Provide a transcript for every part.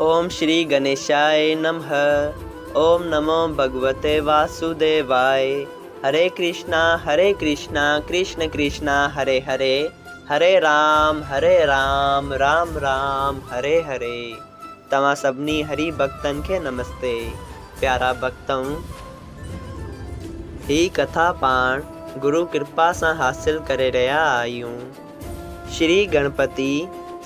اوم شري گنيشاء نمه اوم نمو ڀڳوتي واسوديواء هري ڪرشنا هري ڪرشنا ڪرشن ڪرشنا هري هري هري رام هري رام رام رام هري هري توهان سڀني هري ڀڳتن کي نمستي پيارا ڀڳتؤ هي ڪٿا پاڻ گرو ڪرپا سان حاصل ڪري رهيا آهيون. شري گڻپتي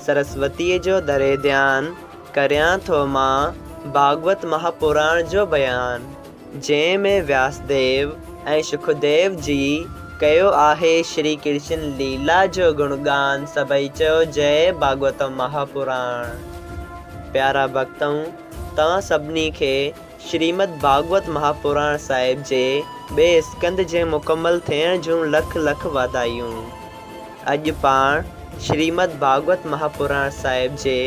سرسوتيء جو ڌري ڌيان، ڪريان ٿو مان ڀاڳوت مهاپراڻ جو بيان، جنهن ۾ وياسديو ۽ شڪديو جي ڪيو آهي شري ڪرشن ليلا جو گڻگان سڀئي چئو جئي ڀاڳوت مهاپراڻ. پيارا ڀڳتؤ توهان سڀني کي شريمد ڀاڳوت مهاپراڻ صاحب جي ٻئي اسڪنڌ جي مڪمل ٿيڻ جون لک لک واڌايون. اڄ پاڻ شريمد ڀاڳوت مهاپراڻ صاحب جي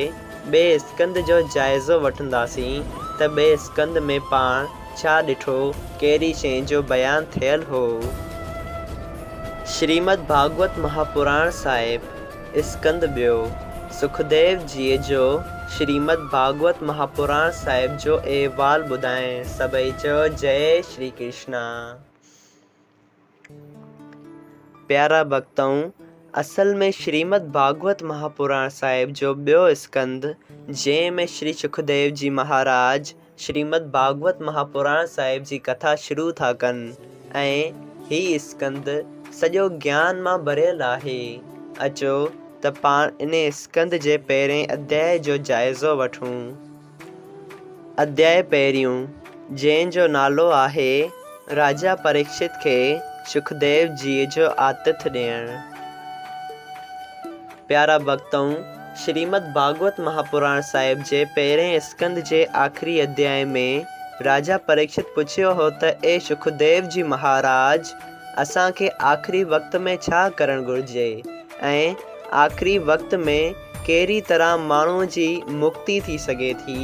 ٻئي اسڪنڌ جو جائزو وٺنداسين ته ٻئي اسڪنڌ ۾ پاڻ ڇا ڏٺو، ڪهڙي شيء جو بيان ٿيل هو. شريمد ڀاڳوت مهاپراڻ صاحب، اسڪنڌ ٻيو، سکديو جيء جو شريمد ڀاڳوت مهاپراڻ صاحب جو احوال ٻڌائڻ سڀئي چئو جئي شري ڪرشنا. پيارا ڀڳتؤ! اصل ۾ شريمد ڀاڳوت مهاپراڻ صاحب جو ٻيو اسڪنڌ، جنهن ۾ شري شڪديو جي مهاراج شريمد ڀاڳوت مهاپراڻ صاحب جي ڪٿا شروع ٿا ڪن ۽ هي اسڪنڌ سڄو گيان مان ڀريل آهي. اچو ته پاڻ انهي اسڪنڌ جي پهرئين اڌيائي جو جائزو وٺون. اڌيائي پهريون، جنهن جو نالو آهي راجا پريڪشت کي شڪديو جيء جو آتٿ ڏيڻ. پيارا ڀڳتؤ! شريمد ڀاڳوت مهاپراڻ صاحب جي پهرئين اسڪنڌ جي آخري اڌيائي ۾ راجا پريڪشت پڇيو هو ته اي شڪديو جي مهاراج! اسان کي آخري وقت ۾ ڇا ڪرڻ گهرجي ۽ آخري وقت ۾ ڪهڙي طرح ماڻهوء جي مڪتي ٿي سگهي ٿي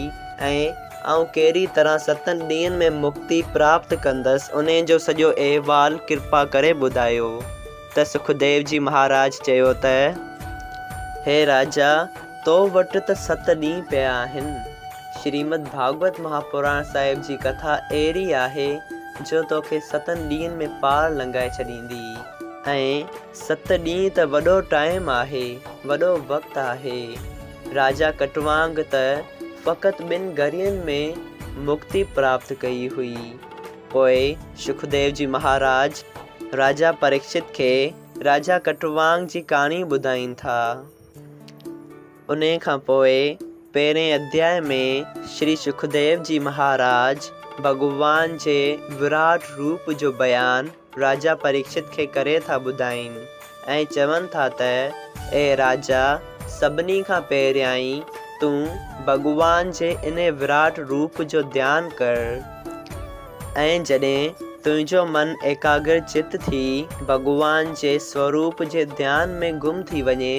۽ آئون ڪهڙي طرح ستن ڏينهن ۾ مڪتي پراپت ڪندس، انهيء جو سڄو احوال ڪرپا ڪري ٻڌايو. ته سکديو جي مهاراج چيو ته، هي راجا! تو وٽ ته ست ڏينهن پيا آهن. شريمد ڀاڳوت مهاپراڻ صاحب جي ڪٿا اهڙي آهي، جو توکي ستن ڏينهن ۾ پار لنگهائي ڇڏيندي ۽. ست ڏينهن ته وڏو ٽائيم آهي، وڏو وقت آهي. راجا ڪٽوانگ ته فقط ٻن گهڙين ۾ مڪتي پراپت ڪئي هئي. پوء شڪديو جي مهاراج راجا پريڪشت کي راجا ڪٽوانگ جي ڪهاڻي ٻڌائين ٿا. انهيء کان پوء پهرئين اڌياء ۾ شري شڪديو جي مهاراج ڀڳوان جي وراٽ روپ جو بيان راجا پريڪشت کي ڪري ٿا ٻڌائين ۽ چون ٿا ته اي راجا! سڀني کان پهريائين تون ڀڳوان جي انهي وراٽ روپ جو ڌيان ڪر. ۽ جڏهن تنهنجو من ايڪاگر چت ٿي ڀڳوان جي سوروپ جي ڌيان ۾ گم ٿي وڃي،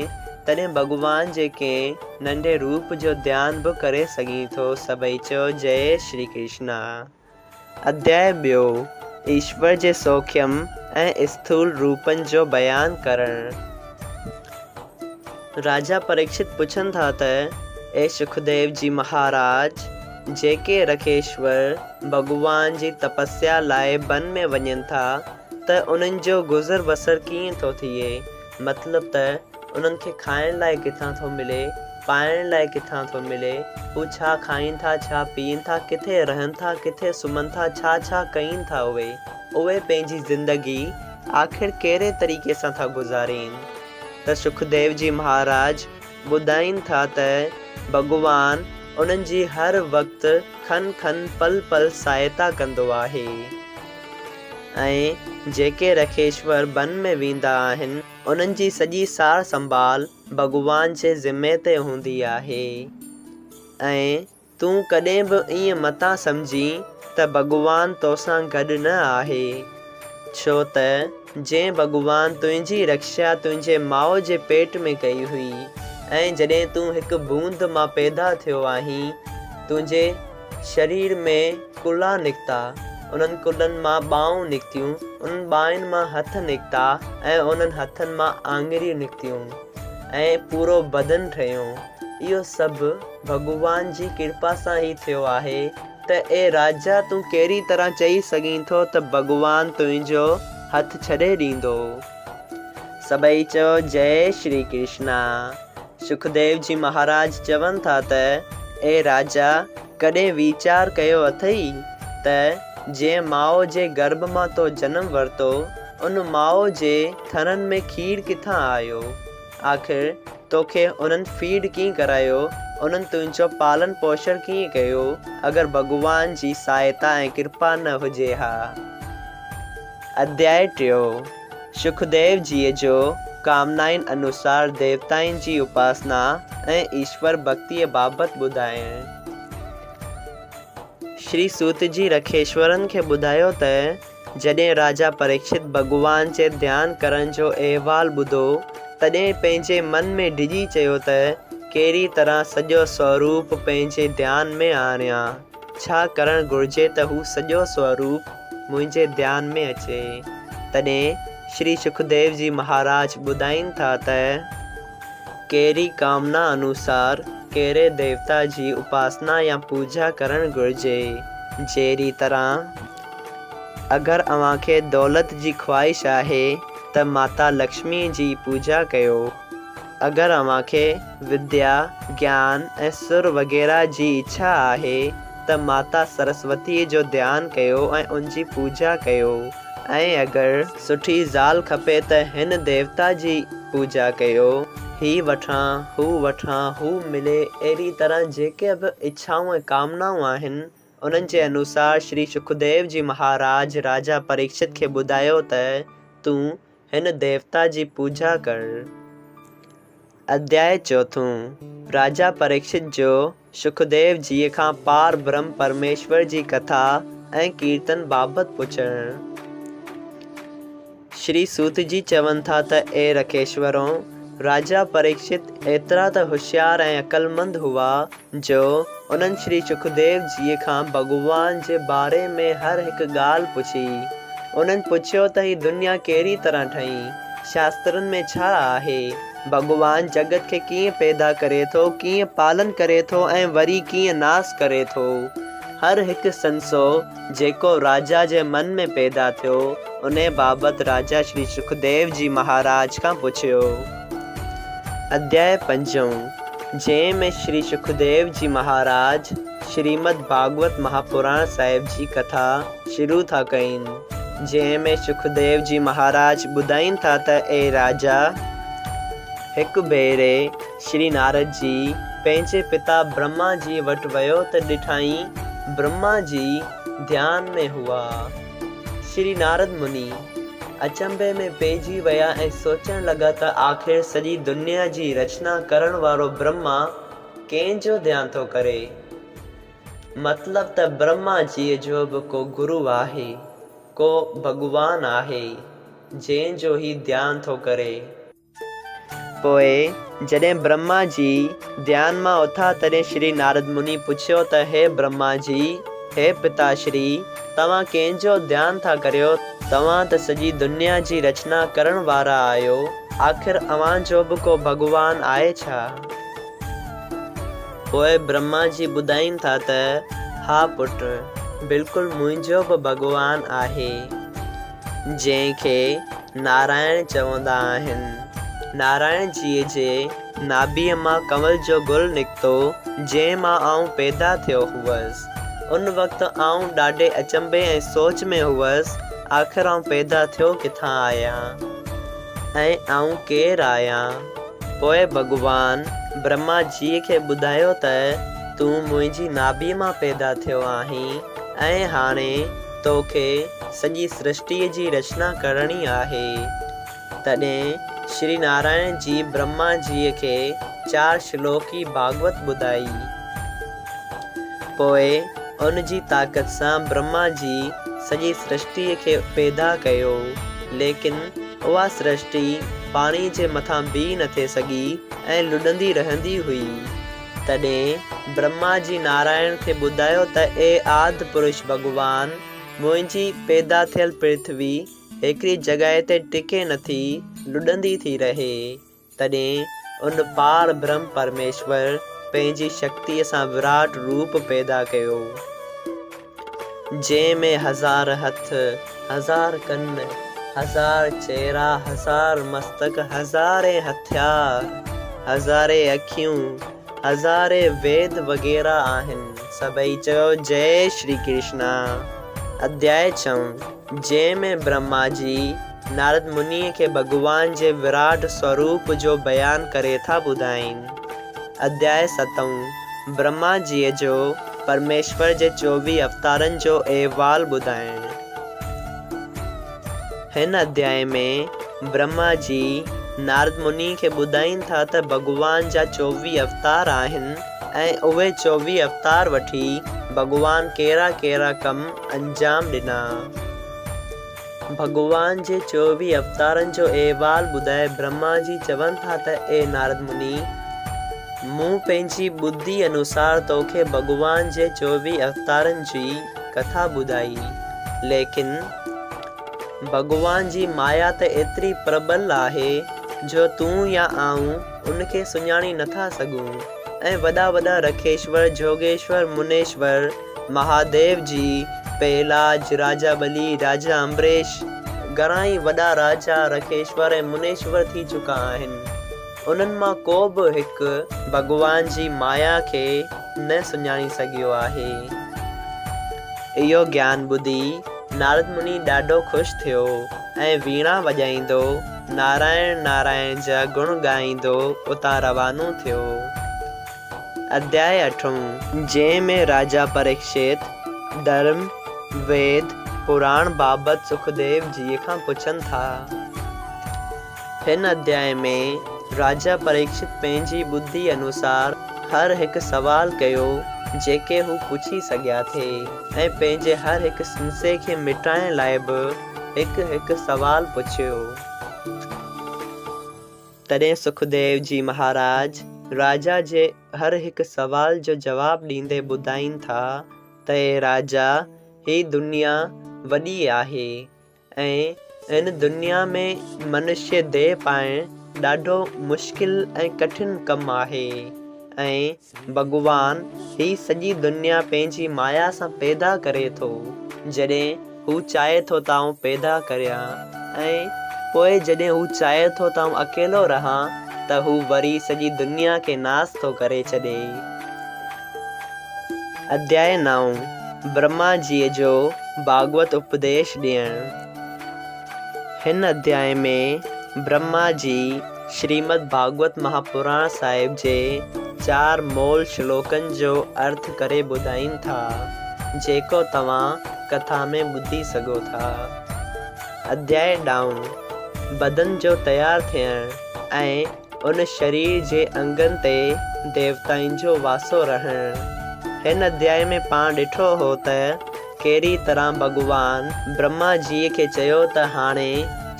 تڏهن ڀڳوان جي ڪنهن ننڍي روپ جو ڌيان به ڪري سگهين ٿو. سڀئي چئو جئي شري ڪرشنا. اڌياء ٻيو، ايشور جي سوکيم ۽ اسٿول روپن جو بيان ڪرڻ. راجا پريڪشت پڇن ٿا ته، اي شڪديو جي مهاراج! جيڪي رکيشور ڀڳوان جي تپسيا لاء بن ۾ وڃن ٿا ته انهن جو گذر بسر ڪيئن ٿو ٿئي؟ مطلب ته انهن کي کائڻ لاء ڪٿان ٿو ملي، پائڻ لاء ڪٿان ٿو ملي، هو ڇا کائين ٿا، ڇا پيئن ٿا، ڪٿي رهن ٿا، ڪٿي سمهن ٿا، ڇا ڇا ڪين ٿا اهي؟ اهي پنهنجي زندگي آخر ڪهڙي طريقي سان ٿا گذارين؟ ته سکديو جي مهاراج ٻڌائين ٿا ته ڀڳوان انهن جي هر وقت کن کن پل پل سهائتا ڪندو آهي ۽ جيڪي رکيشور بن ۾ ويندا آهن انهن جي سڄي سار سنڀال ڀڳوان جي ذمي تي هوندي آهي ۽ تون ڪڏهن به ائين متان سمجهين ته ڀڳوان توسان گڏ نه آهي، ڇو ته جنهن ڀڳوان تنهنجي رڪشا تنهنجي ماء جي پيٽ ۾ ڪئي هئي ۽ جڏهن تون هڪ بوند مان پيدا ٿيو آهين، تنهنجي شرير ۾ ڪلا نڪتا، انهن ڪلن مان ٻانهون نڪتيون، انهن ٻانهن مان هٿ نڪتا ۽ انهن هٿن مان آڱريون نڪتيون ۽ پورو بدن ٺهيو. اهو سڀ ڀڳوان جي ڪرپا سان ئي ٿيو آهي ته اي راجا تون ڪهڙي طرح چئي سگهين ٿو ته ڀڳوان تنهنجو هٿ ڇڏي ڏيندو. سڀئي چئو جئي شري ڪرشنا. سکديو جي مهاراج چون ٿا ته اي راجا ڪڏهن ويچار ڪيو اٿئي ته جنهن ماء جي گرڀ مان تو جنم ورتو ان ماء جي ٿڻن ۾ کير ڪٿان آيو؟ آخر توکي انهن فيڊ ڪيئن ڪرايو، انهن تنهنجو پالن پوشڻ ڪيئن ڪيو، اگر ڀڳوان جي سهائتا ۽ ڪرپا نه هجي ها. اڌياء ٽيون، سکديو جيء جو ڪامنائن انوسار ديوتائن جي اپاسنا ۽ ايشور ڀڳتيء بابت ٻڌائڻ. شري سوت جي رکيشورن کي ٻڌايو ته جڏهن راجا پريڪشت ڀڳوان جي ڌيان ڪرڻ جو احوال ٻڌو، تڏهن پنهنجي من ۾ ڊڄي چيو ته ڪهڙي طرح سڄو سوروپ پنهنجي ڌيان ۾ آڻيان؟ ڇا ڪرڻ گهرجي ته هو سڄو سوروپ منهنجي ڌيان ۾ اچي؟ تڏهن شري سکديو جي مهاراج ٻڌائين ٿا ته. ڪهڙي ڪامنا انوسار ڪهڙي ديوتا جي اپاسنا يا پوڄا ڪرڻ گهرجي؟ جهڙي طرح. اگر اوهان کي دولت جي خواهش آهي ته ماتا لڪشمي جي پوڄا ڪيو. اگر اوهان کي وديا، گيان ۽ سر وغيره جي اڇا آهي ته ماتا سرسوتيء جو ڌيان ڪيو ۽ ان جي پوڄا ڪيو ۽ اگر سٺي زال کپي ته هن ديوتا جي پوڄا ڪيو. هي وٺان، هو وٺان، هو ملي اهڙي طرح جيڪي به اڇائون ۽ ڪامنائون آهن انهن جي انوسار شري سکديو جي مهاراج راجا پريڪشت کي ٻڌايو ته تون هن ديوتا جي پوڄا ڪر. اڌياء چوٿون، راجا پريڪشت جو سکديو جيء کان پار برهم پرميشور جي ڪٿا ۽ ڪيرتن بابت پڇڻ. شري سوت جي چون ٿا ته اي رکيشورو! راجا پريڪشت ايترا ته هوشيار ۽ عقلمند هئا جو انهن شري سکديو جيء کان ڀڳوان جي باري ۾ هر هڪ ڳالهه پڇي. انهن پڇيو ته هي دنيا ڪهڙي طرح ٺهي؟ شاسترن ۾ ڇا آهي؟ ڀڳوان جڳت کي ڪيئن پيدا ڪري ٿو، ڪيئن پالن ڪري ٿو ۽ وري ڪيئن ناس ڪري ٿو؟ هر هڪ سنسو جيڪو راجا جي من ۾ پيدا ٿيو، انهي بابت راجا شري سکديو جي مهاراج کان پڇيو. اڌياء پنجون، جنهن ۾ شري سکديو جي مهاراج شريمد ڀاڳوت مهاپراڻ صاحب جي ڪٿا شروع ٿا ڪين، جنهن ۾ سکديو جي مهاراج ٻڌائين ٿا ته اي راجا! هڪ ڀيري شري نارد جي پنهنجي پتا برهما جي وٽ ويو ته ڏٺائين برهما جي ڌيان ۾ هئا. شري نارد مني اچنڀي ۾ پئجي ويا ۽ سوچڻ لڳا ته آخر سڄي دنيا جي رچنا ڪرڻ وارو برهما ڪنهن جو ڌيان ٿو ڪري؟ مطلب ته برهما جيء جو به ڪو گرو آهي، ڪو ڀڳوان آهي، جنهن جو هي ڌيان ٿو ڪري. پوء جڏهن برهما جي ڌيان مان اٿا تڏهن شري نارد مني پڇيو ته هي برهما جي، هي پتا شري، توهان ڪنهن جو ڌيان ٿا ڪريو؟ توهان ته سڄي دنيا جي رچنا ڪرڻ وارا آهيو، آخر اوهان جو به ڪو ڀڳوان آهي ڇا؟ پوء برهما جي ٻڌائين ٿا ته ها پٽ، بلڪل منهنجو به ڀڳوان آهي. جنهن کي نارائڻ چوندا آهن. نارائڻ جيء جي ناڀيء مان ڪنول جو گل نڪتو، جنهن مان آئون پيدا ٿيو هئس. ان وقت آئون ڏاڍي اچنڀي ۽ سوچ ۾ هئس، آخر آئون پيدا ٿيو ڪٿان آهيان ۽ آئون ڪير آهيان؟ پوء ڀڳوان برهما جيء کي ٻڌايو ته تون منهنجي ناڀيء مان پيدا ٿيو آهين ۽ هاڻي توکي سڄي سرشٽيء جي رچنا ڪرڻي آهي. تڏهن شري نارائڻ جي برهما جيء کي چار شلوڪي ڀاڳوت ٻڌائي. پوء ان جي طاقت سان برهما جي سڄي سرشٽيء کي پيدا ڪيو. ليڪن اها سرشٽي پاڻيء جي مٿان بيهي نه ٿي سگهي ۽ لڏندي رهندي هئي. تڏهن برهما جي نارائڻ کي ٻڌايو ته اي آد پرش ڀڳوان! منهنجي پيدا ٿيل پرٿوي هڪڙي جڳهه تي ٽڪي نٿي، لڏندي ٿي رهي. تڏهن ان پار برهم پرميشور پنهنجي شڪتيء سان وراٽ روپ پيدا ڪيو، جنهن ۾ هزار هٿ، هزار ڪن، هزار چهرا، هزار مستڪ، هزارين هٿيار، هزارين اکيون، هزارين ويد وغيره آهن. سڀئي چيو جئي شري ڪرشنا. اڌياء ڇهون، جنهن ۾ برهما جي نارد منيء کي ڀڳوان جي وراٽ سوروپ جو بيان ڪري ٿا ٻڌائين. اڌياء ستون، برهما جيء جو پرميشور جي 24 اوتارن جو احوال ٻڌائڻ. هن اڌياء ۾ برهما جي نارد مني کي ٻڌائين ٿا ته ڀڳوان جا 24 اوتار آهن ۽ اهي 24 اوتار وٺي ڀڳوان ڪهڙا ڪهڙا ڪم انجام ڏنا. ڀڳوان جي 24 اوتارن جو احوال ٻڌائي برهما جي چون ٿا ته اي نارد مني! مون پنهنجي ٻڌي انوسار توکي ڀڳوان جي 24 اوتارن جي ڪٿا ٻڌائي، ليڪن ڀڳوان جي مايا ته ايتري پرٻل آهي جو تون يا آئون ان کي سڃاڻي نٿا سگهون ۽ وڏا وڏا رکيشور، جوڳيشور، منيشور، مهاديو جي، پهلاج، راجا ٻلي، راجا امبريش، گهڻا ئي وڏا راجا، رکيشور ۽ منيشور ٿي چڪا آهن. انهن مان ڪو به هڪ ڀڳوان جي مايا کي نه سڃاڻي سگهيو آهي. اهو گيان ٻڌي نارد مني ڏاڍو خوش ٿيو ۽ ويڻا وڄائيندو نارائڻ نارائڻ جا گڻ ڳائيندو اتان روانو ٿيو. اڌياء اٺون، جنهن ۾ راجا پريڪشت ڌرم، ويد، پراڻ بابت سکديو جيء کان پڇن ٿا. هن اڌياء ۾ راجا پريڪشت پنهنجي ٻڌي انوسار هر هڪ سوال ڪيو جيڪي هو پڇي سگهيا ٿي ۽ پنهنجي هر هڪ سنسي کي مٽائڻ لاء به هڪ هڪ سوال پڇيو. تڏهن سکديو جي مهاراج راجا جي هر هڪ سوال جو جواب ڏيندي ٻڌائين ٿا ته اي راجا! هي دنيا وڏي آهي ۽ هن دنيا ۾ منشي ديهه پائڻ ڏاڍو مشڪل ۽ ڪٺن ڪم آهي ۽ ڀڳوان هي سڄي دنيا پنهنجي مايا سان پيدا ڪري ٿو، جڏهن هو چاهي ٿو ته آئون پيدا ڪريان ۽ پوء جڏهن هو چاهي ٿو ته آئون اڪيلو رهان ته هو وري سڄي دنيا کي ناس ٿو ڪري ڇڏي. اڌياء نائون، برهما جيء جو ڀاڳوت اپديش ڏيڻ. هن اڌياء ۾ برهما جي شريمد ڀاڳوت مهاپراڻ صاحب جي چار مول شلوڪن جو ارٿ ڪري ٻڌائين ٿا، جيڪو توهان ڪٿا ۾ ٻڌي سگهو ٿا. اڌياء ڏائون، بدن جو تيار ٿيڻ ۽ ان شرير جي انگن تي ديوتائن جو واسو رهڻ. هن اڌياء ۾ پاڻ ڏٺو هو ته ڪهڙي طرح ڀڳوان برهما جيء کي چيو ته هاڻي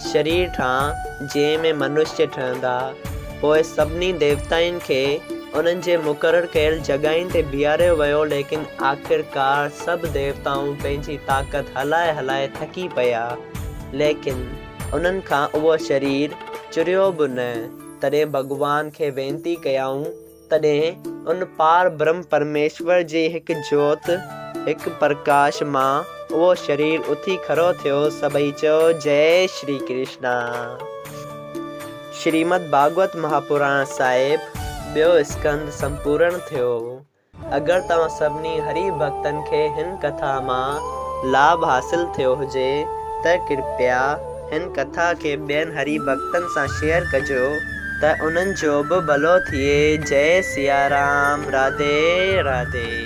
شرير ٺاهه جنهن ۾ منشيه ٺهندا. پوء سڀني ديوتائن کي انهن جي مقرر ڪيل جڳهين تي بيهاريو ويو ليڪن آخرڪار سڀ ديوتائون پنهنجي طاقت هلائي هلائي ٿڪي پيا ليڪن انهن کان اهو شرير چريو به نه. تڏهن ڀڳوان کي وينتي ڪيائون، تڏهن ان پار برهم پرميشور جي هڪ جوت، هڪ پرڪاش مان اهو شرير اٿي کڙو ٿيو، سڀئي چيو، جئي شري ڪرشنا. شريمد ڀاڳوت مهاپراڻ صاحب ٻيو اسڪنڌ سمپورڻ ٿيو. اگر توهان سڀني هري ڀڳتن کي هن ڪٿا مان لاڀ حاصل ٿيو هجي ته ڪرپيا هن ڪٿا کي ٻين هري ڀڳتن سان شيئر ڪجو ته انهن جو به ڀلو ٿئي جئي سيارام راڌي راڌي.